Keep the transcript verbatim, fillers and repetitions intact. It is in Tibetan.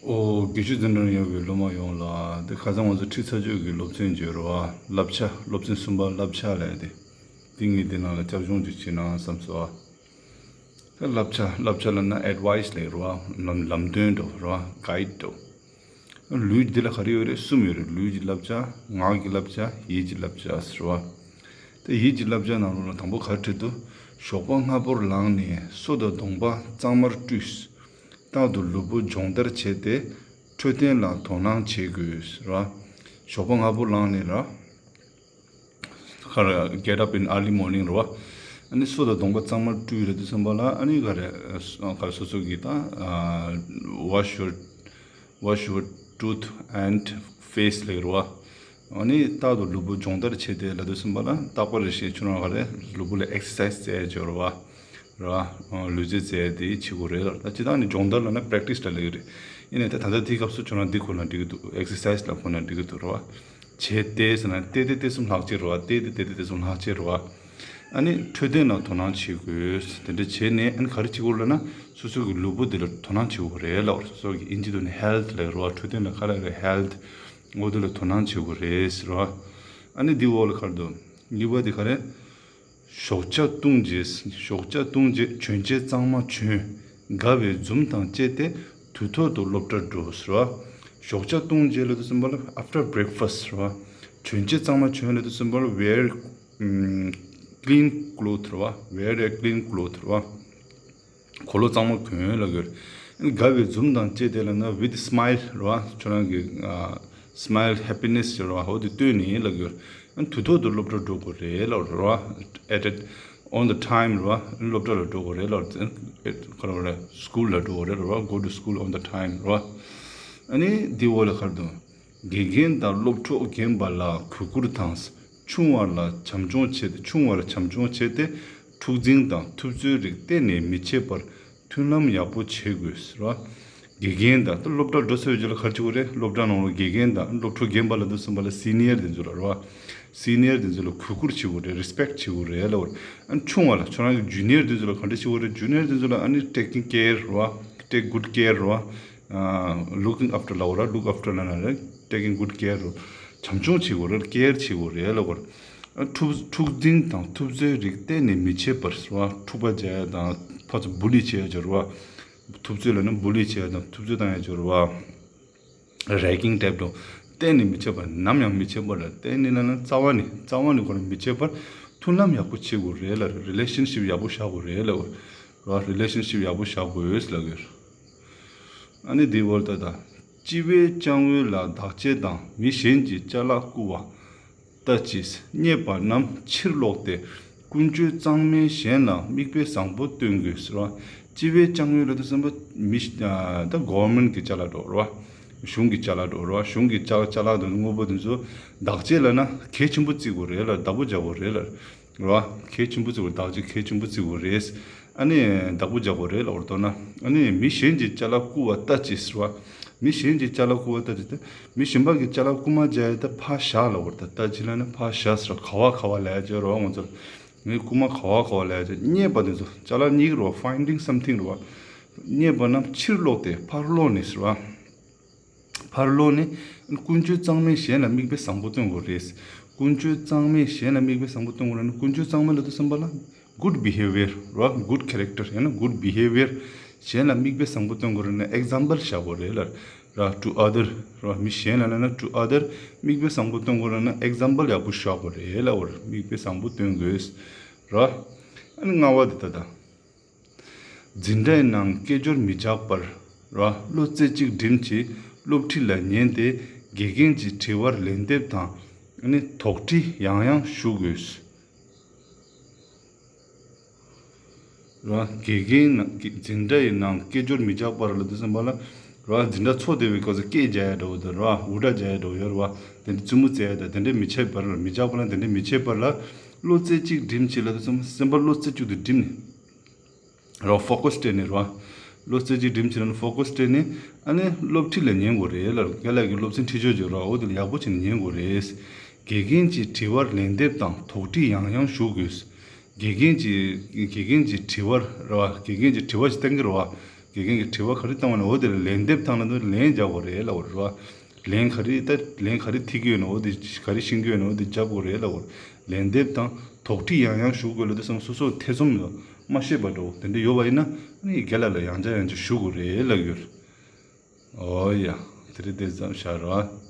ཨོ། དགེ་བཤེས་འཛིན་གྲྭར་ཡོད་པའི་སློབ་མ་ཡོངས་ལ། དེ་ཁ་སང་ང་ཚོ་ཁྲིད་ཚར་གཅོད་ཀྱི་སློབ་ཚན་བརྗོད་རོགས་ཨ། བསླབ་བྱ། སློབ་ཚན་གསུམ་པ་བསླབ་བྱ་ལས་དེ། དེ་ངས་དེ་ནང་ལ་སྐྱབས་སྦྱོང་ཅིག་བྱེད་ན་བསམ་སོང་ཨ། དེ་བསླབ་བྱ། བསླབ་བྱ་ལབ་ན་ཨེཌ་ཝའི་སི་ལབ་རོགས་ཨ། ལམ་ལམ་སྟོན་འདྲ་རོགས་ཨ། གྷའིཌ་འདྲ། ལུས་འདི་ལ་ག་རེ་ཡོད་རེད། གསུམ་ཡོད་རེད། ལུས་ཀྱི་བསླབ་བྱ། ངག་གི་བསླབ་བྱ། ཡིད་ཀྱི་བསླབ་བྱ་ཟེར་བ། དེ་ཡིད་ཀྱི་བསླབ་བྱ་ནང་ལོགས་ལ་དང་པོ་ག་རེ་བྲིས་འདུག་ཞོགས་པ་སྔ་པོར་ལངས་ནས་སོ་དང་གདོང་པ་གཙང་མར་བཀྲུས། རྟག་ཏུ་ལུས་པོ་སྦྱོང་བརྡར་བྱས་ཏེ་འཕྲོད་བསྟེན་ལ་དོ་སྣང་བྱེད་དགོས་ཟེར་བ། ཞོགས་པ་སྔ་པོར་ལངས་ནས་ར། ག་རེ། Get up in early morning རེད་བ། ཨ་ནི་སོ་དང་གདོང་པ་གཙང་མར་བཀྲུས་རེད་དུས་ཙམ་པ་ལ། ཨ་ནི་ག་རེ། ག་རེ། སོ་སོ་གི་ད་wash your wash your tooth and face ལབ་རེད་བ། ཨ་ནི་རྟག་ཏུ་ལུས་པོ་སྦྱོང་བརྡར་བྱས་ཏེ་ལབ་དུས་ཙམ་པ་ལ། རྟག་པར་རེ་བཞིན་ཁྱོད་རང་ག་རེ། ལུས་པོ་ལ་ཨེག་སར་སའི་ཛི་བྱེད་རེད་བ། རེད་བ། ལུས་རྩལ་རྩེ་དེ་བྱེད་དགོས་རེད་ལ། ད་སྤྱིར་བཏང་ནི་སྦྱོང་བརྡར་ལབ་ན་པེ་རེག་ཊི་སི་ལབ་ཀྱི་རེད། ཡིན་ནའི་ད་ད་ལྟ་དེའི་སྐབས་སུ་ཁྱོད་རང་འདི་གོ་ན་འགྲིག་གི་འདུག་ཨེག་སར་སའི་ཛི་ལབ་གོ་ན་འགྲིག་གི་འདུག་རེད་བ། བྱས་ཏེ་ཟེར་ན་ཏེ་ཏེ་ཏེ་གསུམ་ལྷག་བཅས་རེད་བ། ཏེ་ཏེ་ཏེ་ཏེ་གསུམ་ལྷག་བཅས་རེད་བ། ཨ་ནི་འཕྲོད་བསྟེན་ལ་དོ་སྣང་བྱེད་དགོས། དེ་འདྲ་བྱས་ནས་ཨ་ནི་ག་རེ་བྱེད་དགོས་ལབ་ན། སོ་སོ་གི་ལུས་པོ་དེ་ལ་དོ་སྣང་བྱེད་དགོས་རེད་ལབ། སོ་སོ་གི་ཨིན་ཇི་ཐོག་ནས་ཧེལ་ཐི་ལབ་རེད་བ། འཕྲོད་བསྟེན་ལ་ག་རེ་ལབ་རེད། ཧེལ་ཐི། འོ་དེ་ལ་དོ་སྣང་བྱེད་དགོས་རེད་ཟེར་བ། ཨ་ནི་འདི་འོག་ལ་ག་རེ་འདུག་གཉིས་པ་དེ་ག་རེ། ཞོགས་ཇ་བཏུང་རྗེས། ཞོགས་ཇ་བཏུང་རྗེས་གྱོན་ཆས་གཙང་མ་གྱོན། དགའ་བའི་འཛུམ་དང་བཅས་ཏེ་དུས་ཐོག་ཏུ་སློབ་གྲྭར་འགྲོ་ཟེར་བ། ཞོགས་ཇ་བཏུང་རྗེས་ལབ་དུས་ཙམ་པ་ལ་after breakfast ཟེར་བ། གྱོན་ཆས་གཙང་མ་གྱོན་ལབ་དུས་ཙམ་པ་ལ་wear ཨམ། clean cloth རེད་བ། Wear a clean cloth རེད་བ། གོས་ལོག་གཙང་མ་གྱོན་ལབ་ཀྱི་ཡོད་རེད། དགའ་བའི་འཛུམ་དང་བཅས་ཏེ་ལབ་ན་with smile རེད་བ། ཁྱོད་རང་གི་ཨ། smile, happiness ཟེར་བ། འོ་དེ་སྟོན་ནས་ལབ་ཀྱི་ཡོད་རེད། དུས་ཐོག་ཏུ་སློབ་གྲྭར་འགྲོ་དགོས་རེད་ལབ་རེད་བ། At it on the time རེད་བ། སློབ་གྲྭ་ལ་འགྲོ་དགོས་རེད་ལབ་རེད། ག་རེ་བ་རེད། school ལ་འགྲོ་དགོས་རེད་ལབ་རེད་བ། Go to school on the time རེད་བ། ཨ་ནི་འདི་འོག་ལ་ག་རེ་འདུག་དགེ་རྒན་དང་སློབ་ཕྲུག་རྒན་པ་ལ་གུས་བཀུར་དང་། ཆུང་བ་ལ་བྱམས་སྐྱོང་བྱེད། ཆུང་བར་བྱམས་སྐྱོང་བྱས་ཏེ་འཁྲུག་འཛིང་དང་ཐུབ་ཚོད་རིགས་གཏན་ནས་མི་བྱེད་པར་མཐུན་ལམ་ཡག་པོ་བྱེད་དགོས་ཟེར་བ། དགེ་རྒན་དང་། ད་སློབ་གྲྭར་འགྲོ་ཚར་བའི་རྗེས་ལ་ག་རེ་བྱེད་དགོས་རེད། སློབ་གྲྭ་ནང་ལ་དགེ་རྒན་དང་སློབ་ཕྲུག་རྒན་པ་ལབ་དུས་ཙམ་པ་ལ་སི་ནི་ཡར་དེ་ཚོ་ལ་རེད་བ། སི་ནི་ཡར་དེ་ཚོ་ལ་གུས་བཀུར་བྱེད་དགོས་རེད། རི་སི་པེག་ཊི་བྱེད་དགོས་རེད་ལབ་པ་རེད། ཨ་ནི་ཆུང་བ་ལ། ཁྱོད་རང་གི་ཇུ་ནི་ཡར་དེ་ཚོ་ལ་ག་འདྲ་བྱེད་དགོས་རེད། ཇུ་ནི་ཡར་དེ་ཚོ་ལ་ཨ་ནི་taking care རེད་བ། Take good care རེད་བ། ཨ། Looking after ལབ་པ་རེད། Look after ལབ་ན་རེད། Taking good care རེད། བྱམས་སྐྱོང་བྱེད་དགོས་རེད། ཀེར་བྱེད་དགོས་རེད་ལབ་པ་རེད། ཨ། འཁྲུག་འཁྲུག་འཛིང་དང་ཐུབ་ཚོད་རིགས་གཏན་ནས་མི་བྱེད་པར་ཟེར་བ། འཁྲུག་པ་རྒྱག་ཡ་དང་། ཕར་ཚུར་བུ་ལི་བྱེད་ཡ་ཅིག་རེད་བ། ཐུབ་ཚོད་ལབ་ན་བུ་ལི་བྱེད་ཡ་དང་ཐུབ་ཚོད་བཏང་ཡ་ཅིག་རེད་བ། རེ་གིང་ཊའིབ་དུ། གཏན་ནས་མི་བྱེད་པར། ནམ་ཡང་མི་བྱེད་པར། གཏན་ནས་ལབ་ན་རྩ་བ་ནས། རྩ་བ་ནས་ཁོ་རང་མི་བྱེད་པར་མཐུན་ལམ་ཡག་པོ་བྱེད་དགོས་རེད་ལབ། རི་ལེ་ཤན་ཤིབ་ཡག་པོ་བཞག་དགོས་རེད་ལབ། རེ་བ། རི་ལེ་ཤན་ཤིབ་ཡག་པོ་བཞག་དགོས་ལབ་ཀྱི་ཡོད། ཨ་ནི་འདི་འོག་ལ་ད་ལྟ། སྤྱི་བོའི་སྤྱང་བོ་ལ་བདག་གཅེས་དང་། མི་གཞན་གྱི་ཅ་ལག་རྐུ་བ་ལྟ་ཅི། རྙེད་པ་རྣམས་ཕྱིར་སློག་སྟེ། ཀུན་སྤྱོད་གཙང་མའི་གཞན་ལ་མིག་དཔེ་བཟང་པོ་སྟོན་དགོས་ཟེར་བ། སྤྱི་བོའི་སྤྱང་བོ་ལབ་དུས་ཙམ་པ་མི་ཤ་ད་གོ་ཝར་མེན་ཊི་གི་ཅ་ལག་འདྲ་བོ་རེད་བ། གཞུང་གི་ཅ་ལག་འདྲ་བོ་རེད་བ། གཞུང་གི་ཅ་ཅ་ལག་དང་དངོས་པོ་དེ་ཚོ་བདག་གཅེས་ལབ་ན་གལ་ཆེན་པོ་བརྩི་དགོས་རེད་ལ། བདག་པོ་རྒྱག་དགོས་རེད་ལ། རེད་བ། གལ་ཆེན་པོ་བརྩི་དགོས། བདག་གཅེས་གལ་ཆེན་པོ་བརྩི་དགོས་རེད། ཨ་ནི་བདག་པོ་རྒྱག་དགོས་རེད་ལབ་པ་རེད། མདོར་ན་ཨ་ནི་མི་གཞན་གྱི་ཅ་ལག་རྐུ་བ་ལྟ་ཅི་ཟེར་བ། མི་གཞན་གྱི་ཅ་ལག་རྐུ་བ་ལྟ་ཅི་སྟེ། མི་གཞན་པ་གི་ཅ་ལག་རྐུ་མ་བྱས་ཏེ་ཕར་བཞག་ལབ་པ་རེད། ད་ལྟ་ཅི་ལབ་ན་ཕར་བཞག་ཟེར། ག་བ་ག་བ་ལབ་ཡ་ཅིག་ཡོད་རེད་བ། ང་ཚོར་ངས་རྐུ་མ་ག་བ་ག་བ་ལབ་ཡ་ཅིག་རྙེད་པ་དེ་ཚོ། ཅ་ལག་རྙེད་ཀྱི་རེད་བ། Finding something རེད་བ། རྙེད་པ་རྣམས་ཕྱིར་སློག་སྟེ། ཕར་སློག་ནས་ཟེར་བ། ཕར་སློག་ནས། ཀུན་སྤྱོད་གཙང་མའི་གཞན་ལ་མིག་དཔེ་བཟང་པོ་སྟོན་དགོས་རེད། ཀུན་སྤྱོད་གཙང་མའི་གཞན་ལ་མིག་དཔེ་བཟང་པོ་སྟོན་དགོས་རེད་ན། ཀུན་སྤྱོད་གཙང་མ་ལབ་དུས་ཙམ་པ་ལ་good behavior རེད་བ། Good character ཡང་ན་good behavior གཞན་ལ་མིག་དཔེ་བཟང་པོ་སྟོན་དགོས་རེད་ན་ཨེག་ཛམ་པལ་བཞག་དགོས་རེད་ལ། ར་to other རེད་བ། མི་གཞན་ལ་ལབ་ན་to other མིག་དཔེ་བཟང་པོ་སྟོན་དགོས་རེད་ན་ཨེག་ཛམ་པལ་ཡག་པོ་བཞག་དགོས་རེད་ལབ་པ་རེད། མིག་དཔེ་བཟང་པོ་སྟོན་དགོས་རེད་བ། ཨ་ནི་ལྔ་པ་དེ་ད་ལྟ། འཛིན་གྲྭའི་ནང་སྐད་ཅོར་མི་རྒྱག་པར། ར། བློ་རྩེ་གཅིག་སྒྲིམ་གྱིས་སློབ་ཁྲིད་ལ་ཉན་ཏེ་དགེ་རྒན་གྱི་དྲི་བར་ལན་འདེབས་དང་། ཨ་ནི་དོགས་འདྲི་ཡང་ཡང་ཞུ་དགོས། ར། དགེ་རྒན་ནང་། འཛིན་གྲྭའི་ནང་སྐད་ཅོར་མི་རྒྱག་པར་ལབ་དུས་ཙམ་པ་ལ། ར། འཛིན་གྲྭ་ཚོགས་བསྡད་པའི་སྐབས་སུ་སྐད་རྒྱག་ཡ་འདྲ་བོ་དང་། ར། འུར་སྒྲ་རྒྱག་ཡ་འདྲ་བོ་ཡོད་རེད་བ། དེ་འདྲ་རྩེད་མོ་རྩེ་ཡ་དང་དེ་འདྲ་མི་བྱེད་པར། མི་རྒྱག་པ་ལ། དེ་འདྲ་མི་བྱེད་པར་ལ། བློ་རྩེ་གཅིག་སྒྲིམ་གྱིས་ལབ་དུས་ཙམ་པ་སེམས་པ་བློ་རྩེ་གཅིག་ཏུ་སྒྲིམ་ནས། ར། ཕོ་ཀ་སི་སྤྲད་ནས་ར། བློ་རྩེ་གཅིག་སྒྲིམ་བྱས་ནས་ཕོ་ཀ་སི་སྤྲད་ནས། ཨ་ནི་སློབ་ཁྲིད་ལ་ཉན་དགོས་རེད་ལ། རྒན་ལགས་ཀྱིས་སློབ་ཚན་ཁྲིད་ཆོག་ཅིག་ར། འོ་དེ་ལ་ཡག་པོ་བྱས་ནས་ཉན་དགོས་རེད། དགེ་རྒན་གྱི་དྲི་བར་ལན་འདེབས་དང་དོགས་འདྲི་ཡང་ཡང་ཞུ་དགོས། དགེ་རྒན་གྱི། དགེ་རྒན་གྱི་དྲི་བར་ར། དགེ་རྒན་གྱི་དྲི་བ་ཞིག་བཏང་གི་རེད་བ། དགེ་རྒན་གྱིས་དྲི་བ་ག་རེ་བཏང་བ་ན་འོ་དེ་ལ་ལན་འདེབས་བཏང་ན་ལན་རྒྱག་དགོས་རེད་ལབ་དགོས་རེད་བ། ལན་ག་རེ་ད་ལན་ག་རེ་ཐིག་གི་ཡོད་ན་འོ་དེ་ག་རེ་ཤེས་ཀྱི་ཡོད་ན་འོ་དེ་རྒྱབ་དགོས་རེད་ལབ་དགོས། ལན་འདེབས་དང་དོགས་འདྲི་ཡང་ཡང་ཞུ་དགོས་ལབ་དུས་ཙམ་སོ་སོར་ཐེ་ཚོམ་ཡོད་མ་ཤེས་པ་འདྲ་བོ་དེ་འདྲ་ཡོད་པ་ཡིན་ན་ཨ་ནི་རྒན་ལགས་ལ་ཡང་བསྐྱར་ཡང་བསྐྱར་ཞུ་དགོས་རེད་ལབ་ཀྱི་ཡོད་རེད། འོ་ཡ། དེ་རིང་དེ་ཙམ་བཞག་རོགས།